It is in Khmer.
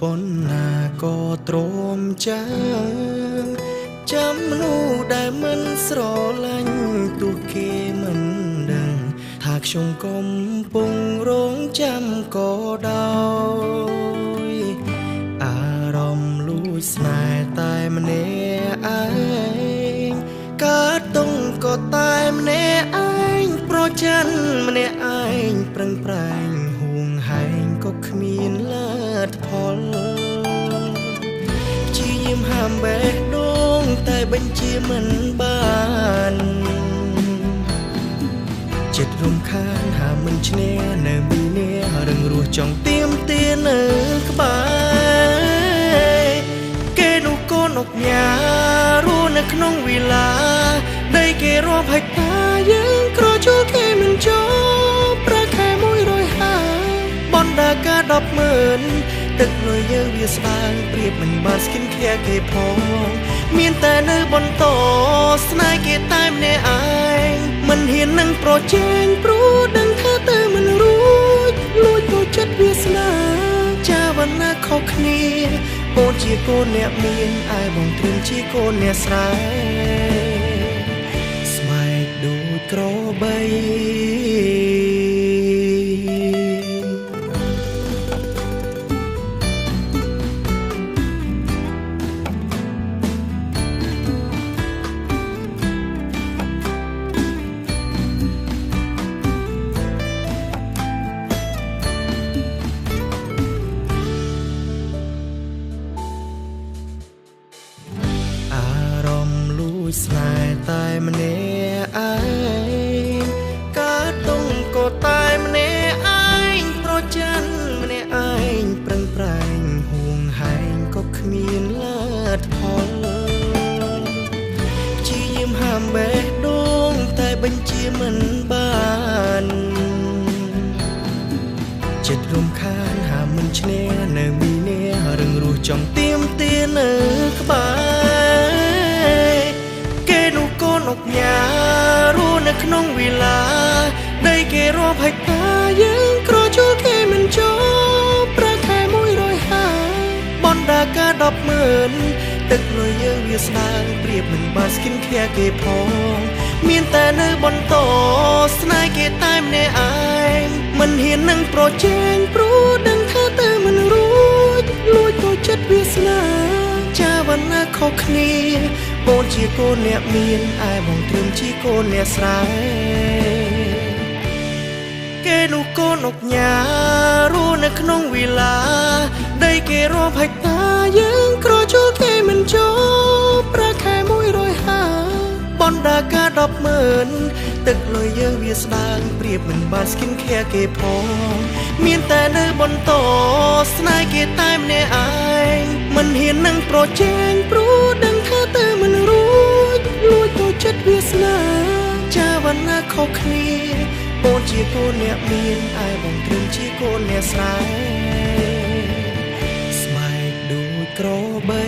ប៉ុណ្ណាក៏ទ្រាំចាំចាំមនុស្សដែលមិនស្រឡាញ់ទោះគេមិនដឹងថាខ្ញុំកំពុងរងចាំក៏ដោយអារម្មណ៍លួចស្នេហ៍តែម្នាក់ឯងកើតទុំក៏តែម្នាក់ឯងប្រច័នម្នាក់ឯងប្រឹងប្រែងហួងហែងក៏គ្មានលទ្ធផលព្យាយាមហាមបេះដូងតែបញ្ជាមិនបានចិត្តរំខានហាមមិនឈ្នះនៅមីនារឹងរស់ចង់ទៀមទានៅក្បែរគេនោះកូនអុកញ៉ារស់នៅក្នុងវិឡាដីគេរាប់ហិកតាយើងក្រជួលគេមិនចូលប្រាក់ខែ150បណ្ដាការ100000ទឹកលុយយើងវាស្ដើងប្រៀបមិនបាន skin care គេផងមានតែនៅបន្តស្នេហ៍គេតែម្នាក់ឯងមិនហ៊ាននឹងប្រជែងព្រោះដឹងថាទៅមិនរួចលួចទៅចិត្តវាសនាចាវណ្ណាខុសគ្នាកូនជាកូនអ្នកមានឯបងទ្រឹមជាកូនអ្នកស្រែស្បែកដូចក្របីស្នេហ៍តែម្នាក់ឯងកើតទុំក៏តែម្នាក់ឯងប្រច័នម្នាក់ឯងប្រឹងប្រែងហួងហែងក៏គ្មានលទ្ធផលព្យាយាមហាមបេះដូងតែបញ្ជាមិនបានចិត្តរំខានហាមមិនឈ្នះនៅមីនារឹងរស់ចង់ទៀមទានៅក្បែរគេនោះកូនអុកញ៉ារស់នៅក្នុងវិឡាដីគេរាប់ហិកតាយើងក្រជួលគេមិនចូលប្រាក់ខែ150បណ្ដាការ100000ទឹកលុយយើងវាស្ដើងប្រៀបមិនបាន skin care គេផងមានតែនៅបន្តស្នេហ៍គេតែម្នាក់ឯងមិនហ៊ាននឹងប្រជែងព្រោះដឹងថាទៅមិនរួចលួចទៅចិត្តវាសនាចាវណ្ណាខុសគ្នាកូនជាកូនអ្នកមានឯបងទ្រឹមជាកូនអ្នកស្រែគេនោះកូនអុកញ៉ារស់នៅក្នុងវិឡាដីគេរាប់ហិកតាយើងក្រជួលគេមិនចូលប្រាក់ខែ150បណ្ដាការ100000ទឹកលុយយើងវាស្ដើងប្រៀបមិនបាន skin care គេផងមានតែនៅបន្តស្នេហ៍គេតែម្នាក់ឯងមិនហ៊ាននឹងប្រជែងព្រោះដឹងថាទៅមិនរួចលួចទៅចិត្តវាសនាចាវណ្ណាខុសគ្នាកូនជាកូនអ្នកមានឯបងទ្រឹមជាកូនអ្នកស្រែស្បែកដូចក្របី